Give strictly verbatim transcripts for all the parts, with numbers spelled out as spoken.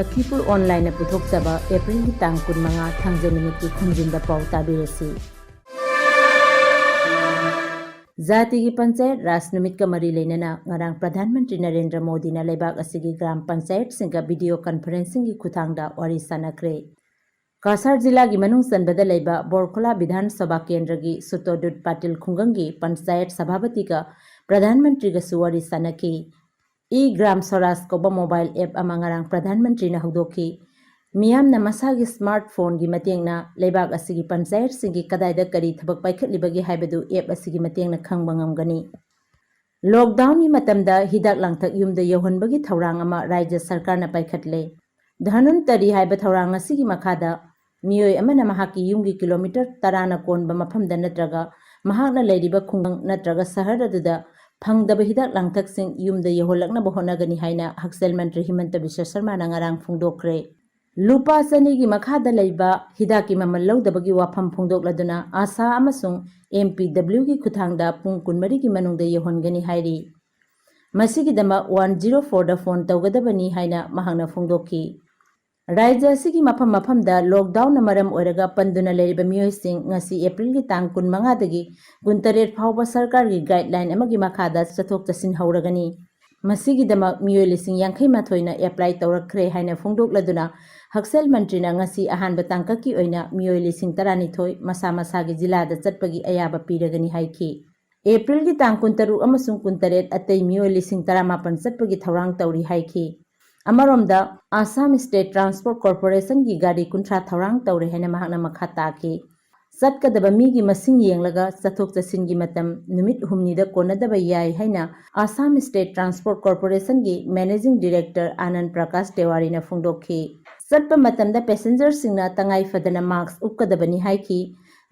ꯂꯈꯤꯄꯨꯔ ꯑꯣꯟꯂꯥꯏꯟꯅ ꯄꯨꯊꯣꯛꯆꯕ ꯑꯦꯄ꯭ꯔꯤꯜꯒꯤ ꯇꯥꯡ ꯀꯨꯟꯃꯉꯥ ꯊꯥꯡꯖ ꯅꯨꯃꯤꯠꯀꯤ ꯈꯨꯝꯖꯤꯟꯕ ꯄꯥꯎ ꯇꯥꯕꯤꯔꯁꯤ꯫ ꯖꯥꯇꯤꯒꯤ ꯄꯟꯆꯥꯌꯠ ꯔꯥꯖ ꯅꯨꯃꯤꯠꯀ ꯃꯔꯤ ꯂꯩꯅꯅ ꯉꯔꯥꯡ ꯄ꯭ꯔꯙꯥꯟ ꯃꯟꯇ꯭ꯔꯤ ꯅꯔꯦꯟꯗ꯭ꯔ ꯃꯣꯗꯤꯅ ꯂꯩꯕꯥꯛ ꯑꯁꯤꯒꯤ ꯒ꯭ꯔꯥꯝ ꯄꯟꯆꯥꯌꯠꯁꯤꯡꯒ ꯚꯤꯗꯤꯑꯣ ꯀꯟꯐꯔꯦꯟꯁꯤꯡꯒꯤ ꯈꯨꯊꯥꯡꯗ ꯋꯥꯔꯤ ꯁꯥꯟꯅꯈ꯭ꯔꯦ꯫ ꯀꯥꯁꯥꯔ ꯖꯤꯂꯥꯒꯤ ꯃꯅꯨꯡ ꯆꯟꯕꯗ ꯂꯩꯕ ꯕꯣꯔꯈꯣꯂꯥ ꯕꯤꯙꯥꯟ ꯁꯚꯥ ꯀꯦꯟꯗ꯭ꯔꯒꯤ ꯁꯨꯇꯣꯗꯨꯠ ꯄꯥꯇꯤꯜ ꯈꯨꯡꯒꯪꯒꯤ ꯄꯟꯆꯥꯌꯠ ꯁꯚꯥꯄꯇꯤꯒ ꯄ꯭ꯔꯙꯥꯟ ꯃꯟꯇ꯭ꯔꯤꯒꯁꯨ ꯋꯥꯔꯤ ꯁꯥꯟꯅꯈꯤ꯫ ꯏ ꯒ꯭ꯔꯥꯝ ꯁꯣꯔꯥꯖ ꯀꯧꯕ ꯃꯣꯕꯥꯏꯜ ꯑꯦꯞ ꯑꯃ ꯉꯔꯥꯡ ꯄ꯭ꯔꯙꯥꯟ ꯃꯟꯇ꯭ꯔꯤꯅ ꯍꯧꯗꯣꯛꯈꯤ꯫ ꯃꯤꯌꯥꯝꯅ ꯃꯁꯥꯒꯤ ꯁ꯭ꯃꯥꯔꯠ ꯐꯣꯟꯒꯤ ꯃꯇꯦꯡꯅ ꯂꯩꯕꯥꯛ ꯑꯁꯤꯒꯤ ꯄꯟꯆꯥꯌꯠꯁꯤꯡꯒꯤ ꯀꯗꯥꯏꯗ ꯀꯔꯤ ꯊꯕꯛ ꯄꯥꯏꯈꯠꯂꯤꯕꯒꯦ ꯍꯥꯏꯕꯗꯨ ꯑꯦꯞ ꯑꯁꯤꯒꯤ ꯃꯇꯦꯡꯅ ꯈꯪꯕ ꯉꯝꯒꯅꯤ꯫ ꯂꯣꯛꯗꯥꯎꯟꯒꯤ ꯃꯇꯝꯗ ꯍꯤꯗꯥꯛ ꯂꯥꯡꯊꯛ ꯌꯨꯝꯗ ꯌꯧꯍꯟꯕꯒꯤ ꯊꯧꯔꯥꯡ ꯑꯃ ꯔꯥꯖ꯭ꯌ ꯁꯔꯀꯥꯔꯅ ꯄꯥꯏꯈꯠꯂꯦ꯫ ꯙꯅꯟꯇꯔꯤ ꯍꯥꯏꯕ ꯊꯧꯔꯥꯡ ꯑꯁꯤꯒꯤ ꯃꯈꯥꯗ ꯃꯤꯑꯣꯏ ꯑꯃꯅ ꯃꯍꯥꯛꯀꯤ ꯌꯨꯝꯒꯤ ꯀꯤꯂꯣꯃꯤꯇꯔ ꯇꯔꯥꯅ ꯀꯣꯟꯕ ꯃꯐꯝꯗ ꯅꯠꯇ꯭ꯔꯒ ꯃꯍꯥꯛꯅ ꯂꯩꯔꯤꯕ ꯈꯨꯡꯒꯪ ꯅꯠꯇ꯭ꯔꯒ ꯁꯍꯔ ꯑꯗꯨꯗ ꯐꯪꯗꯕ ꯍꯤꯗꯥꯛ ꯂꯥꯡꯊꯛꯁꯤꯡ ꯌꯨꯝꯗ ꯌꯧꯍꯜꯂꯛꯅꯕ ꯍꯣꯠꯅꯒꯅꯤ ꯍꯥꯏꯅ ꯍꯛꯁꯦꯜ ꯃꯟꯇ꯭ꯔꯤ ꯍꯤꯃꯟꯇ ꯕꯤꯁ꯭ꯋ ꯁꯔꯃꯥꯅ ꯉꯔꯥꯡ ꯐꯣꯡꯗꯣꯛꯈ꯭ꯔꯦ꯫ ꯂꯨꯄꯥ ꯆꯅꯤꯒꯤ ꯃꯈꯥꯗ ꯂꯩꯕ ꯍꯤꯗꯥꯛꯀꯤ ꯃꯃꯜ ꯂꯧꯗꯕꯒꯤ ꯋꯥꯐꯝ ꯐꯣꯡꯗꯣꯛꯂꯗꯨꯅ ꯑꯥꯁꯥ ꯑꯃꯁꯨꯡ ꯑꯦꯝ ꯄꯤ ꯗꯕ꯭ꯂꯤꯎꯒꯤ ꯈꯨꯠꯊꯥꯡꯗ ꯄꯨꯡ ꯀꯨꯟꯃꯔꯤꯒꯤ ꯃꯅꯨꯡꯗ ꯌꯧꯍꯟꯒꯅꯤ ꯍꯥꯏꯔꯤ꯫ ꯃꯁꯤꯒꯤꯗꯃꯛ ꯋꯥꯟ ꯖꯤꯔꯣ ꯐꯣꯔꯗ ꯐꯣꯟ ꯇꯧꯒꯗꯕꯅꯤ ꯍꯥꯏꯅ ꯃꯍꯥꯛꯅ ꯐꯣꯡꯗꯣꯛꯈꯤ꯫ ꯔꯥꯖ꯭ꯌ ꯑꯁꯤꯒꯤ ꯃꯐꯝ ꯃꯐꯝꯗ ꯂꯣꯛꯗꯥꯎꯟꯅ ꯃꯔꯝ ꯑꯣꯏꯔꯒ ꯄꯟꯗꯨꯅ ꯂꯩꯔꯤꯕ ꯃꯤꯑꯣꯏꯁꯤꯡ ꯉꯁꯤ ꯑꯦꯄ꯭ꯔꯤꯜꯒꯤ ꯇꯥꯡ ꯀꯨꯟꯃꯉꯥꯗꯒꯤ ꯀꯨꯟꯇꯔꯦꯠ ꯐꯥꯎꯕ ꯁꯔꯀꯥꯔꯒꯤ ꯒꯥꯏꯗꯂꯥꯏꯟ ꯑꯃꯒꯤ ꯃꯈꯥꯗ ꯆꯠꯊꯣꯛ ꯆꯠꯁꯤꯟ ꯍꯧꯔꯒꯅꯤ꯫ ꯃꯁꯤꯒꯤꯗꯃꯛ ꯃꯤꯑꯣꯏ ꯂꯤꯁꯤꯡ ꯌꯥꯡꯈꯩ ꯃꯥꯊꯣꯏꯅ ꯑꯦꯄ꯭ꯂꯥꯏ ꯇꯧꯔꯛꯈ꯭ꯔꯦ ꯍꯥꯏꯅ ꯐꯣꯡꯗꯣꯛꯂꯗꯨꯅ ꯍꯛꯁꯦꯜ ꯃꯟꯇ꯭ꯔꯤꯅ ꯉꯁꯤ ꯑꯍꯥꯟꯕ ꯇꯥꯡꯀꯛꯀꯤ ꯑꯣꯏꯅ ꯃꯤꯑꯣꯏ ꯂꯤꯁꯤꯡ ꯇꯔꯥꯅꯤꯊꯣꯏ ꯃꯁꯥ ꯃꯁꯥꯒꯤ ꯖꯤꯂꯥꯗ ꯆꯠꯄꯒꯤ ꯑꯌꯥꯕ ꯄꯤꯔꯒꯅꯤ ꯍꯥꯏꯈꯤ꯫ ꯑꯦꯄ꯭ꯔꯤꯜꯒꯤ ꯇꯥꯡ ꯀꯨꯟꯇꯔꯨꯛ ꯑꯃꯁꯨꯡ ꯀꯨꯟꯇꯔꯦꯠ ꯑꯇꯩ ꯃꯤꯑꯣꯏ ꯂꯤꯁꯤꯡ ꯇꯔꯥꯃꯥꯄꯟ ꯆꯠꯄꯒꯤ ꯊꯧꯔꯥꯡ ꯇꯧꯔꯤ ꯍꯥꯏꯈꯤ꯫ ꯑꯃꯔꯣꯝꯗ, ꯑꯁꯥꯝ ꯁ꯭ꯇꯦꯠ ꯇ꯭ꯔꯥꯟꯁꯄꯣꯔꯠ ꯀꯣꯔꯄꯣꯔꯦꯁꯟꯒꯤ ꯒꯥꯔꯤ ꯀꯨꯟꯊ꯭ꯔꯥ ꯊꯧꯔꯥꯡ ꯇꯧꯔꯦ ꯍꯥꯏꯅ ꯃꯍꯥꯛꯅ ꯃꯈꯥ ꯇꯥꯈꯤ꯫ ꯆꯠꯀꯗꯕ ꯃꯤꯒꯤ ꯃꯁꯤꯡ ꯌꯦꯡꯂꯒ ꯆꯠꯊꯣꯛ ꯆꯠꯁꯤꯟꯒꯤ ꯃꯇꯝ ꯅꯨꯃꯤꯠ ꯍꯨꯝꯅꯤꯗ ꯀꯣꯟꯅꯗꯕ ꯌꯥꯏ ꯍꯥꯏꯅ ꯑꯁꯥꯝ ꯁ꯭ꯇꯦꯠ ꯇ꯭ꯔꯥꯟꯁꯄꯣꯔꯠ ꯀꯣꯔꯄꯣꯔꯦꯁꯟꯒꯤ ꯃꯦꯅꯦꯖꯤꯡ ꯗꯤꯔꯦꯛꯇꯔ ꯑꯥꯅꯟꯗ ꯄ꯭ꯔꯀꯥꯁ ꯇꯦꯋꯥꯔꯤꯅ ꯐꯣꯡꯗꯣꯛꯈꯤ꯫ ꯆꯠꯄ ꯃꯇꯝꯗ ꯄꯦꯁꯦꯟꯖꯔꯁꯤꯡꯅ ꯇꯉꯥꯏ ꯐꯗꯅ ꯃꯥꯁ꯭ꯛ ꯎꯞꯀꯗꯕꯅꯤ ꯍꯥꯏꯈꯤ꯫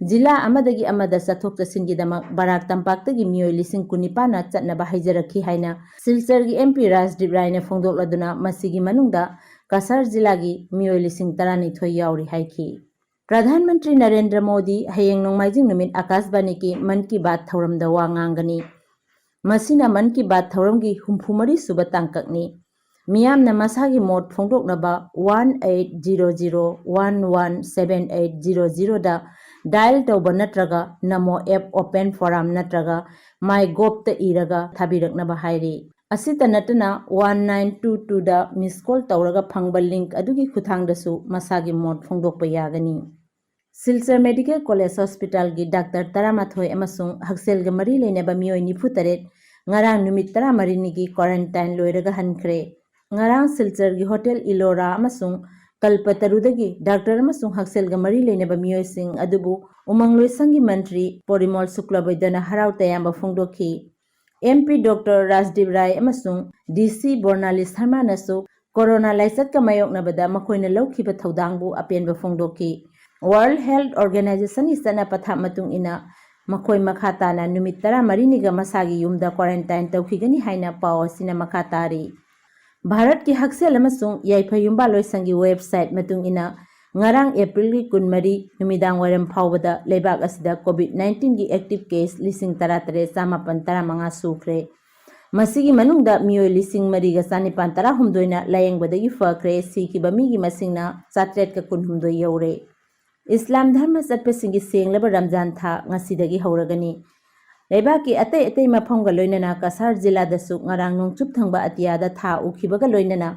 ꯖꯤꯂꯥ ꯑꯃꯗꯒꯤ ꯑꯃꯗ ꯆꯠꯊꯣꯛ ꯆꯠꯁꯤꯟꯒꯤꯗꯃꯛ ꯕꯔꯥꯛ ꯇꯝꯄꯥꯛꯇꯒꯤ ꯃꯤꯑꯣꯏ ꯂꯤꯁꯤꯡ ꯀꯨꯟꯅꯤꯄꯥꯟꯅ ꯆꯠꯅꯕ ꯍꯥꯏꯖꯔꯛꯈꯤ ꯍꯥꯏꯅ ꯁꯤꯜꯆꯔꯒꯤ ꯑꯦꯝ ꯄꯤ ꯔꯥꯖꯗꯤꯞ ꯔꯥꯏꯅ ꯐꯣꯡꯗꯣꯛꯂꯗꯨꯅ ꯃꯁꯤꯒꯤ ꯃꯅꯨꯡꯗ ꯀꯁꯥꯔ ꯖꯤꯂꯥꯒꯤ ꯃꯤꯑꯣꯏ ꯂꯤꯁꯤꯡ ꯇꯔꯥꯅꯤꯊꯣꯏ ꯌꯥꯎꯔꯤ ꯍꯥꯏꯈꯤ꯫ ꯄ꯭ꯔꯙꯥꯟ ꯃꯟꯇ꯭ꯔꯤ ꯅꯔꯦꯟꯗ꯭ꯔ ꯃꯣꯗꯤ ꯍꯌꯦꯡ ꯅꯣꯡꯃꯥꯏꯖꯤꯡ ꯅꯨꯃꯤꯠ ꯑꯀꯥꯁꯕꯥꯅꯤꯒꯤ ꯃꯟ ꯀꯤ ꯕꯥꯠ ꯊꯧꯔꯝꯗ ꯋꯥ ꯉꯥꯡꯒꯅꯤ꯫ ꯃꯁꯤꯅ ꯃꯟ ꯀꯤ ꯕꯥꯠ ꯊꯧꯔꯝꯒꯤ ꯍꯨꯝꯐꯨ ꯃꯔꯤ ꯁꯨꯕ ꯇꯥꯡꯀꯛꯅꯤ꯫ ꯃꯤꯌꯥꯝꯅ ꯃꯁꯥꯒꯤ ꯃꯣꯠ ꯐꯣꯡꯗꯣꯛꯅꯕ one eight zero zero one one seven eight zero zero ꯗ dial ꯇꯧꯕ ꯅꯠꯇ꯭ꯔꯒ ꯅꯃꯣ app open forum ꯅꯠꯇ꯭ꯔꯒ MyGovꯇ ꯏꯔꯒ ꯊꯥꯕꯤꯔꯛꯅꯕ ꯍꯥꯏꯔꯤ꯫ ꯑꯁꯤꯇ ꯅꯠꯇꯅ one nine two two ꯗ miss call ꯇꯧꯔꯒ ꯐꯪꯕ link ꯑꯗꯨꯒꯤ ꯈꯨꯠꯊꯥꯡꯗꯁꯨ ꯃꯁꯥꯒꯤ ꯃꯣꯠ ꯐꯣꯡꯗꯣꯛꯄ ꯌꯥꯒꯅꯤ꯫ ꯁꯤꯜꯆꯔ ꯃꯦꯗꯤꯀꯦꯜ ꯀꯣꯂꯦꯖ ꯍꯣꯁꯄꯤꯇꯥꯜꯒꯤ ꯗꯥꯛꯇꯔ ꯇꯔꯥꯃꯥꯊꯣꯏ ꯑꯃꯁꯨꯡ ꯍꯛꯁꯦꯜꯒ ꯃꯔꯤ ꯂꯩꯅꯕ ꯃꯤꯑꯣꯏ ꯅꯤꯐꯨ ꯇꯔꯦꯠ ꯉꯔꯥꯡ ꯅꯨꯃꯤꯠ ꯇꯔꯥꯃꯔꯤꯅꯤꯒꯤ quarantine ꯂꯣꯏꯔꯒ ꯍꯟꯈ꯭ꯔꯦ꯫ ꯉꯔꯥꯡ ꯁꯤꯜꯆꯔꯒꯤ ꯍꯣꯇꯦꯜ ꯏꯂꯣꯔꯥ ꯑꯃꯁꯨꯡ ꯀꯜꯄꯇꯔꯨꯗꯒꯤ ꯗꯥꯛꯇꯔ ꯑꯃꯁꯨꯡ ꯍꯛꯁꯦꯜꯒ ꯃꯔꯤ ꯂꯩꯅꯕ ꯃꯤꯑꯣꯏꯁꯤꯡ ꯑꯗꯨꯕꯨ ꯎꯃꯪ ꯂꯣꯏꯁꯪꯒꯤ ꯃꯟꯇ꯭ꯔꯤ ꯄꯣꯔꯤꯃꯣꯜ ꯁꯨꯀ꯭ꯂꯕꯣꯏꯗꯅ ꯍꯔꯥꯎ ꯇꯌꯥꯝꯕ ꯐꯣꯡꯗꯣꯛꯈꯤ꯫ MP ꯗꯣꯛꯇꯔ ꯔꯥꯖꯗꯤꯞ ꯔꯥꯏ ꯑꯃꯁꯨꯡ DC ꯕꯣꯔꯅꯥꯂꯤ ꯁꯔꯃꯥꯅꯁꯨ ꯀꯣꯔꯣꯅꯥ ꯂꯥꯏꯆꯠꯀ ꯃꯥꯌꯣꯛꯅꯕꯗ ꯃꯈꯣꯏꯅ ꯂꯧꯈꯤꯕ ꯊꯧꯗꯥꯡꯕꯨ ꯑꯄꯦꯟꯕ ꯐꯣꯡꯗꯣꯛꯈꯤ꯫ World Health Organizationꯒꯤ ꯆꯠꯅ ꯄꯊꯥꯞ ꯃꯇꯨꯡ ꯏꯟꯅ ꯃꯈꯣꯏ ꯃꯈꯥ ꯇꯥꯅ ꯅꯨꯃꯤꯠ ꯇꯔꯥꯃꯔꯤꯅꯤꯒ ꯃꯁꯥꯒꯤ ꯌꯨꯝꯗ quarantine ꯇꯧꯈꯤꯒꯅꯤ ꯍꯥꯏꯅ ꯄꯥꯎ ꯑꯁꯤꯅ ꯃꯈꯥ ꯇꯥꯔꯤ꯫ ꯚꯥꯔꯠꯀꯤ ꯍꯛꯁꯦꯜ ꯑꯃꯁꯨꯡ ꯌꯥꯏꯐ ꯌꯨꯝꯕꯥꯜ ꯂꯣꯏꯁꯪꯒꯤ website ꯃꯇꯨꯡ ꯏꯟꯅ, ꯉꯔꯥꯡ ꯑꯦꯄ꯭ꯔꯤꯜꯒꯤ ꯀꯨꯟꯃꯔꯤ ꯅꯨꯃꯤꯗꯥꯡ ꯋꯥꯏꯔꯝ ꯐꯥꯎꯕꯗ ꯂꯩꯕꯥꯛ ꯑꯁꯤꯗ COVID nineteenꯒꯤ active case ꯂꯤꯁꯤꯡ ꯇꯔꯥꯇꯔꯦꯠ ꯆꯥꯃꯥꯄꯟ ꯇꯔꯥꯃꯉꯥ ꯁꯨꯈ꯭ꯔꯦ꯫ ꯃꯁꯤꯒꯤ ꯃꯅꯨꯡꯗ ꯃꯤꯑꯣꯏ ꯂꯤꯁꯤꯡ ꯃꯔꯤꯒ ꯆꯥꯅꯤꯄꯥꯟ ꯇꯔꯥꯍꯨꯝꯗꯣꯏꯅ ꯂꯥꯌꯦꯡꯕꯗꯒꯤ ꯐꯈ꯭ꯔꯦ, ꯁꯤꯈꯤꯕ ꯃꯤꯒꯤ ꯃꯁꯤꯡꯅ ꯆꯥꯇ꯭ꯔꯦꯠꯀ ꯀꯨꯟꯍꯨꯝꯗꯣꯏ ꯌꯧꯔꯦ꯫ ꯏꯁꯂꯥꯝ ꯙꯔꯃ ꯆꯠꯄꯁꯤꯡꯒꯤ ꯁꯦꯡꯂꯕ ꯔꯝꯖꯥꯟ ꯊꯥ ꯉꯁꯤꯗꯒꯤ ꯍꯧꯔꯒꯅꯤ꯫ ꯂꯩꯕꯥꯛꯀꯤ ꯑꯇꯩ ꯑꯇꯩ ꯃꯐꯝꯒ ꯂꯣꯏꯅꯅ ꯀꯁꯥꯔ ꯖꯤꯂꯥꯗꯁꯨ ꯉꯔꯥꯡ ꯅꯣꯡꯆꯨꯞ ꯊꯪꯕ ꯑꯇꯤꯌꯥꯗ ꯊꯥ ꯎꯈꯤꯕꯒ ꯂꯣꯏꯅꯅ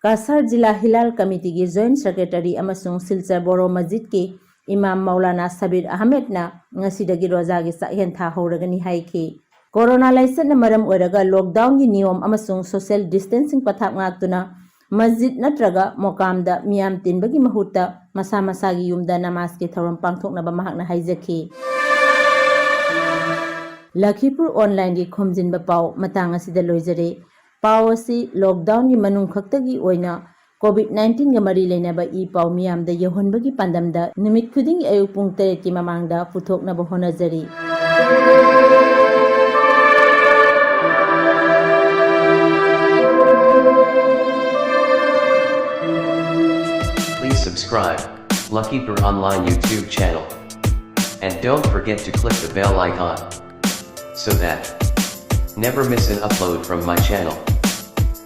ꯀꯁꯥꯔ ꯖꯤꯂꯥ ꯍꯤꯂꯥꯜ ꯀꯃꯤꯇꯤꯒꯤ joint secretary ꯑꯃꯁꯨꯡ ꯁꯤꯜꯆꯔ ꯕꯣꯔꯣ ꯃꯁꯖꯤꯗꯀꯤ ꯏꯃꯥꯝ ꯃꯧꯂꯥꯅꯥ ꯁꯕꯤꯔ ꯑꯍꯃꯦꯗꯅ ꯉꯁꯤꯗꯒꯤ ꯔꯣꯖꯥꯒꯤ ꯆꯥꯛꯍꯦꯟ ꯊꯥ ꯍꯧꯔꯒꯅꯤ ꯍꯥꯏꯈꯤ꯫ ꯀꯣꯔꯣꯅꯥ ꯂꯥꯏꯆꯠꯅ ꯃꯔꯝ ꯑꯣꯏꯔꯒ lockdownꯒꯤ ꯅꯤꯌꯣꯝ ꯑꯃꯁꯨꯡ social distancing ꯄꯊꯥꯞ ꯉꯥꯛꯇꯨꯅ ꯃꯁꯖꯤꯗ ꯅꯠꯇ꯭ꯔꯒ ꯃꯣꯀꯥꯝꯗ ꯃꯤꯌꯥꯝ ꯇꯤꯟꯕꯒꯤ ꯃꯍꯨꯠꯇ ꯃꯁꯥ ꯃꯁꯥꯒꯤ ꯌꯨꯝꯗ ꯅꯃꯥꯖꯀꯤ ꯊꯧꯔꯝ ꯄꯥꯡꯊꯣꯛꯅꯕ ꯃꯍꯥꯛꯅ ꯍꯥꯏꯖꯈꯤ꯫ ꯂꯈꯤꯄꯨꯔ Onlineꯒꯤ ꯈꯣꯝꯖꯤꯟꯕ ꯄꯥꯎ ꯃꯇꯥꯡ ꯑꯁꯤꯗ ꯂꯣꯏꯖꯔꯦ꯫ ꯄꯥꯎ ꯑꯁꯤ lockdownꯒꯤ ꯃꯅꯨꯡ ꯈꯛꯇꯒꯤ ꯑꯣꯏꯅ COVID nineteenꯒ ꯃꯔꯤ ꯂꯩꯅꯕ ꯏ ꯄꯥꯎ ꯃꯤꯌꯥꯝꯗ ꯌꯧꯍꯟꯕꯒꯤ ꯄꯥꯟꯗꯝꯗ ꯅꯨꯃꯤꯠ ꯈꯨꯗꯤꯡꯒꯤ ꯑꯌꯨꯛ ꯄꯨꯡ ꯇꯔꯦꯠꯀꯤ ꯃꯃꯥꯡꯗ ꯄꯨꯊꯣꯛꯅꯕ ꯍꯣꯠꯅꯖꯔꯤ꯫ Please subscribe Lucky Bird Online YouTube channel. And don't forget to click the bell icon so that never miss an upload from my channel.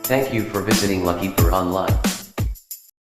Thank you for visiting Lucky Pur Online.